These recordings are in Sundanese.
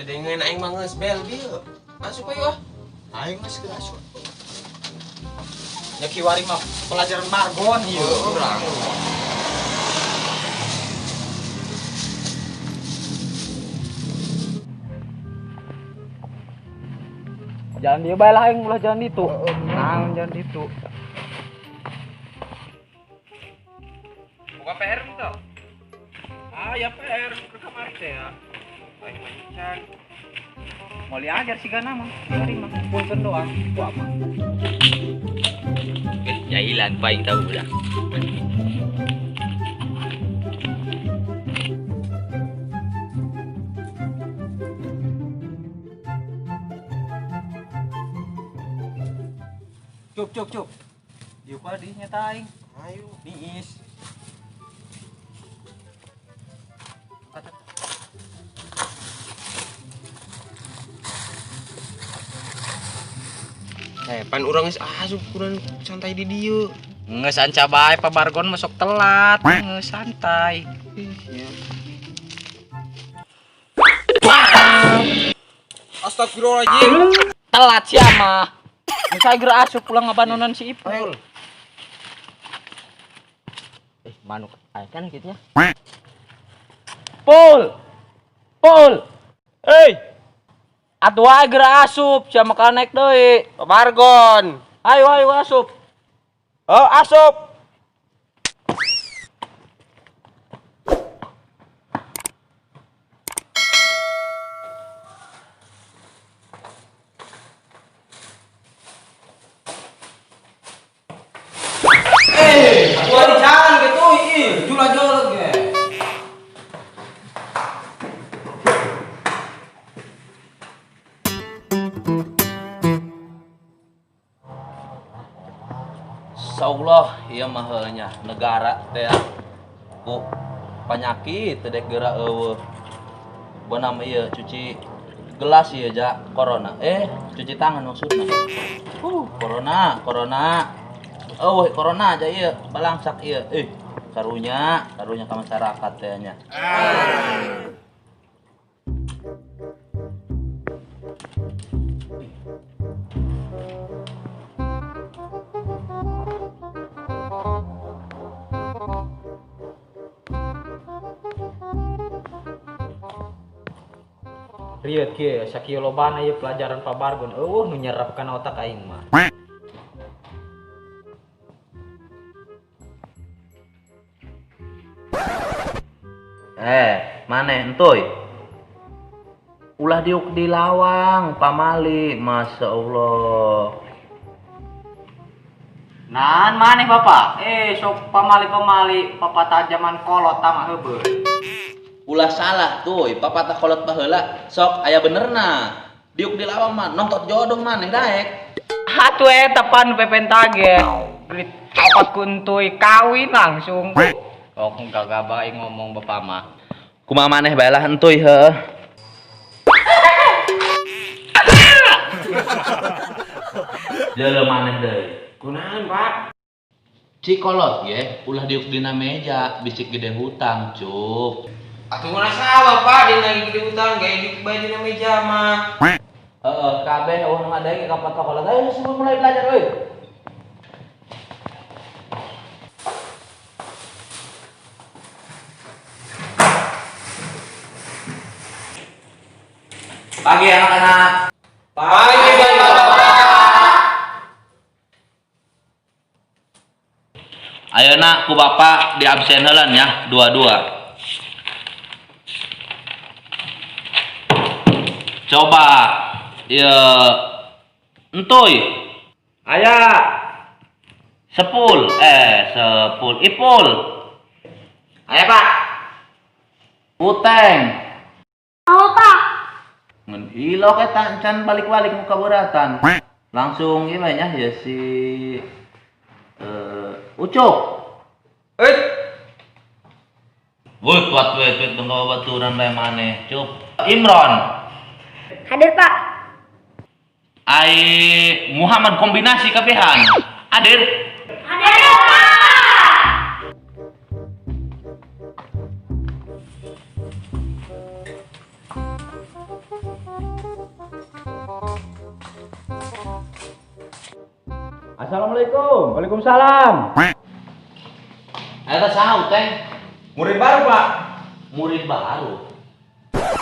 Dedengeun aing mah geus bel dieu. Asup ayo ah. Aing geus geus asup. Nya kiwari mah pelajaran margon ieu. Urang. Jalan dia bae lah aing ulah jalan ditu. Nah, jalan ditu. Buka PR itu. Ah, ya PR ke kamar teh ya. Aing mah can. Mau diajar sih gana mah. Kiwari mah punten doang. Ku apa? Jahilan paling tahu lah. Cuk cuk cuk. Diuk wae di nyata aing. Ayo. Niis. Pan urang geus asup kurang santai di dieu. Geus anca bae Pak Bargon masuk telat. Geus santai. Iya. Astagfirullahaladzim. Telat sia mah. Geus aing geura asup pulang ngabanonan si Ipul. Manuk aing kan kitu nya. Pul. Pul. Hei, Atuh aing geura asup sia mah naik deui. Pak Bargon. Ayo ayo asup. Oh, asup. Atuh di jalan gitu ih, jula-jula ge. Insyaallah ieu mah heuh nya negara teh ku penyakit teh dek geura eueuh. Bonam ieu cuci gelas ieu ja corona. Cuci tangan maksudna. Corona, corona. Eueuh corona aja ieu, balangsak ieu. Karunya, karunya ka masyarakat teh nya. Riet kieu sakieu lobana ieu pelajaran Pak Bargon eueuh nu nyerap kana otak aing mah. Maneh entoy. Ulah diuk di lawang pamali, Masya Allah. Nahan maneh Bapak? Sok pamali-pamali papatah zaman kolot tama heubeul. Ulah salah tuh, papatah kolot baheula sok aya benerna. Diuk di lawang mah nongtot jodoh maneh daek. Atuh eta pan pepentage. Gelit opat kuntuy kawin langsung. Kok gagah bae ngomong bapak mah. Kumaha maneh bae lah entuy heuh. Leuleuh maneh deui. Kunaon, Pak? Cikolot ge ulah diuk dina meja bisik gede hutang, cup. Atuh mun salah, Pak, dina gede hutang ge diuk bae dina meja mah. Heeh, kabeh eueuh nu ngadenge ka protokol. Ayo semua mulai belajar euy. Pagi anak-anak. Pagi, Bapak. Ayo nak ku bapak di absen heula nya dua-dua. Coba ya entuy. Aya. Sepul, sepul ipul. Aya, Pak. Uteng. Halo, Pak. Ngan ilok eta encan balik-balik muka beratan. Langsung ieu nya ya si Ucuk. Euy. Woi, kuat we tuit dong baturan lae maneh, Cup. Imron. Hadir, Pak. Ai Muhammad kombinasi kabehan. Hadir. Hadir, Pak. Assalamualaikum. Waalaikumsalam. Eta saha teh? Murid baru, Pak. Murid baru.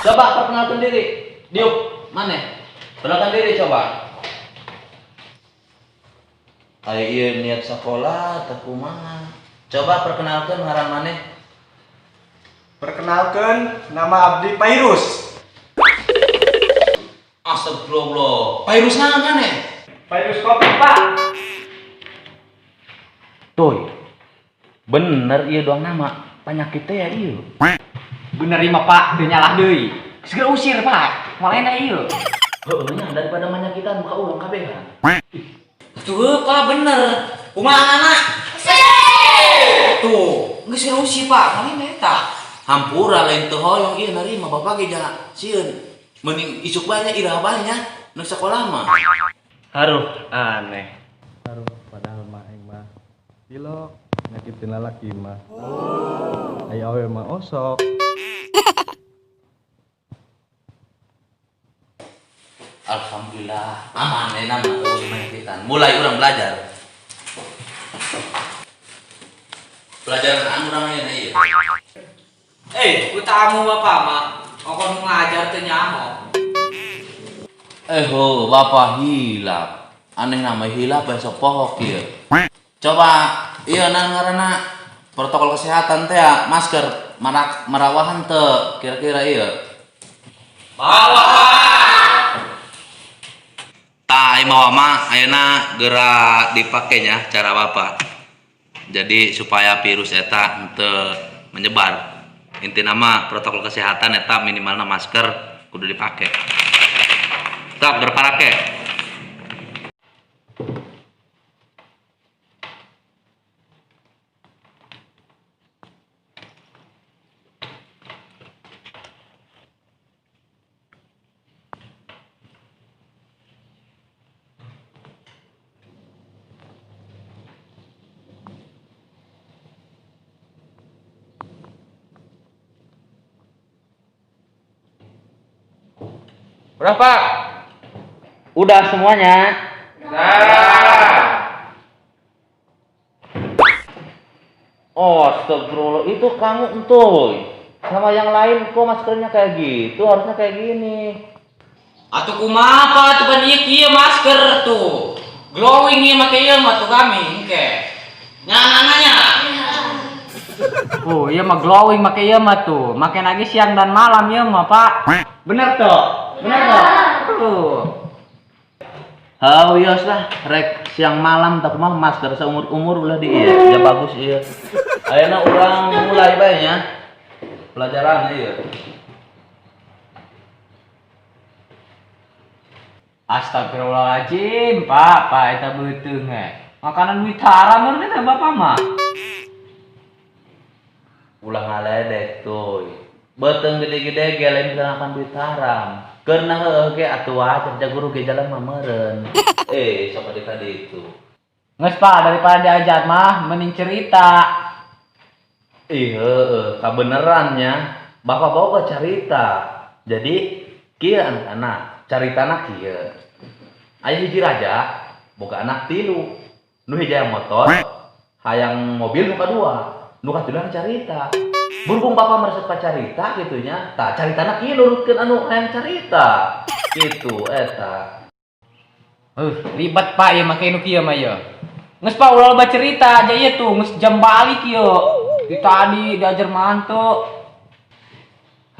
Coba perkenalkan diri. Diuk, mana? Perkenalkan diri coba. Ayo iya niat sekolah atau kumaha? Coba perkenalkan ngaran maneh. Perkenalkan, nama abdi Pairus. Astagfirullah. Pairus naon maneh? Pairus kopi, Pak. Tuh. Bener iya doang nama penyakitnya ya iya. Bener ieu mah Pak, teu nyalah deui. Segera usir Pak. Moal enak ieu. Heeh nya daripada manyakitan muka urang kabehan. Tuh Pak bener. Kumaha anak? Tuh, geus segera usir Pak. Moal enak eta. Hampura lain teu hoyong ieu narima bapak ge jangan sieun. Mending isuk bae nya iraha bae nya nu sekolah mah. Haruh, aneh. Haruh, padahal mah aing mah tilok nyakitin lalaki mah. Aya awe mah osok. Alhamdulillah aman enak mah eueuh manyakitan. Mulai urang belajar. Pelajaran anu urang ayeuna ieu. Eh, ku tamu Bapak mah. Okon ngajar teu nyaho. Eh ho, bapak hilap. Aneh nama hilap besok pohok ieu. Coba iya nah ngaranna protokol kesehatan teh ya, masker marak marawahan teu kira-kira iya. Bawa Pak. Tah ieu mah mah ayeuna geura dipake nya cara bapak. Jadi supaya virus eta henteu menyebar. Intina mah protokol kesehatan eta minimalna masker kudu dipake. Sok geura parake. Berapa? Udah semuanya? Udah. Oh, astagfirullah, itu kamu entuy. Sama yang lain kok maskernya kayak gitu, harusnya kayak gini. Atuh kumaha Pak, atuh kan ieu kieu masker tuh. Glowing ieu make ieu mah tuh kami engke. Nyananya. Oh, iya mah glowing make ieu mah tuh. Make lagi siang dan malam ieu mah, Pak. Bener tuh. Bener tuh. Tuh. Hau yos lah, rek siang malam tak mah masker seumur umur ulah di iya, ya bagus iya. Ayeuna urang mulai bae nya. Pelajaran iya. Astagfirullahaladzim, Pak, Pak eta beuteung eh. Makanan duit haram mun eta Bapak mah. Ulah ngaledek tuh. Beuteung gede-gede ge lain bisa makan duit haram. Keuna heueuh ge atuh wajar ja guru ge jalan mah meureun. Eh, sok tadi tadi itu. Nges Pak, daripada diajar mah mending cerita. Ih, heueuh, kabenerannya bapak bawa carita. Jadi kieu anak-anak, caritana kieu. Aya hiji raja, boga anak tilu. Nu hiji hayang motor, hayang mobil nu kadua, nu katilu hayang carita. Berhubung bapak meresep ka carita gitu nya, tah caritana kieu nurutkeun anu hayang carita. Gitu eta. Ribet Pak ya make nu kieu mah ya. Nges Pak ulah loba cerita aja ieu tuh, nges jam balik ieu. Di tadi diajar mantu.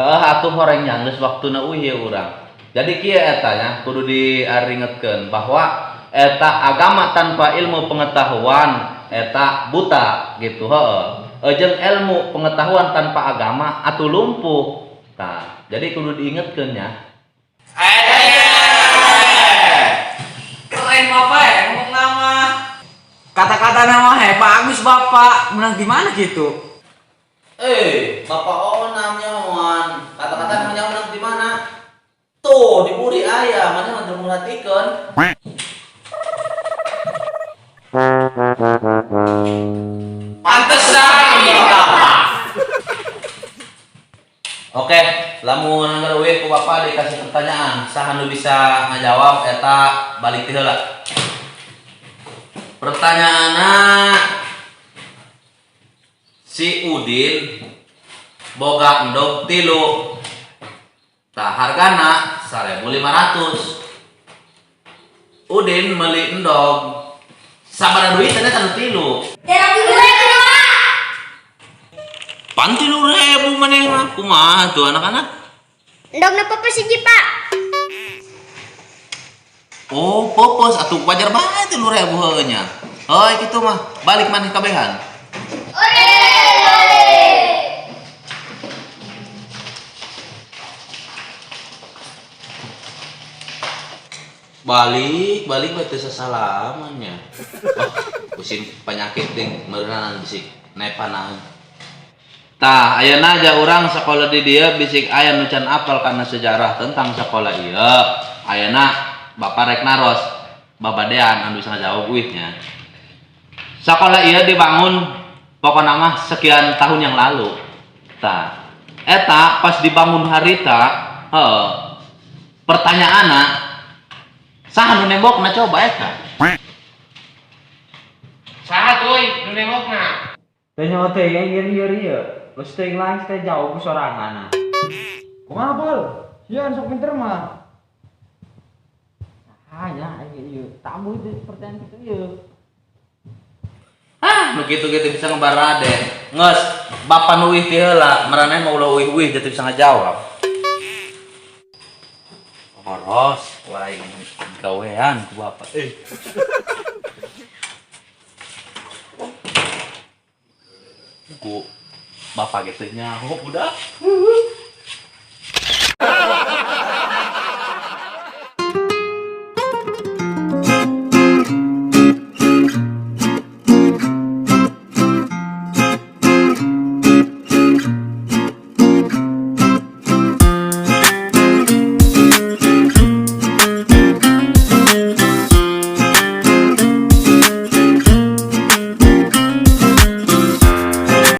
Heuh atuh horeng nya geus waktuna uih ieu urang. Jadi kieu eta nya kudu diaringetkeun bahwa eta agama tanpa ilmu pengetahuan eta buta gitu heuh. Jeung ilmu pengetahuan tanpa agama atuh lumpuh. Tah, jadi kudu diingetkeun nya. Keren Bapak ya ngomong nama. Kata-kata nama he bagus Bapak. Menang di mana gitu? Eh, Bapak onam nyawan. Kata-kata nyawan menang di mana? Tuh, di buri aya, mana mah teu merhatikeun. Pantesan Bapak. Oke, lamun eueuh ku Bapak dikasih pertanyaan, saha nu bisa ngajawab eta balik ti heula. Pertanyaanna, si Udin boga endog 3. Tah, hargana 1500. Udin meuli endog sabaraha duit eta nu 3? 30.000, Pak. Pan 3000 maneh mah kumaha tuh, anak-anak? Endogna peupeus 1, Pak. Oh, peupeus atuh wajar banget 3000 heueuh nya. Heuy, kitu mah balik maneh kabehan. Ore. Balik, balik bae teu sasalaman nya. Oh, pusing penyakit ding meureunan bisik nepanaeun. Tah, ayeuna aja urang sekolah di dieu bisik aya nu can apal kana sejarah tentang sekolah ieu. Ayeuna Bapak rek naros babadean anu bisa ngajawab uih nya. Sekolah ieu dibangun pokokna mah sekian tahun yang lalu. Tah, eta pas dibangun harita, heuh. Pertanyaanna, saha nu nembokna coba eta? Saha tuh nu nembokna? Teh nyawa teh yang ieu ieu ieu. Geus teuing lain teh jauh ku sorangan. Kumaha, Pol? Sia sok pinter mah. Ah ya, ieu ieu. Tamu itu pertanyaan kitu ieu. Ah, nu kitu-kitu bisa ngebarade. Nges, bapak nu uih ti heula, maraneh mah ulah uih-uih jadi bisa ngajawab. Poros, wae gawean ku bapak. Eh. Ku bapak gitu nyaho budak.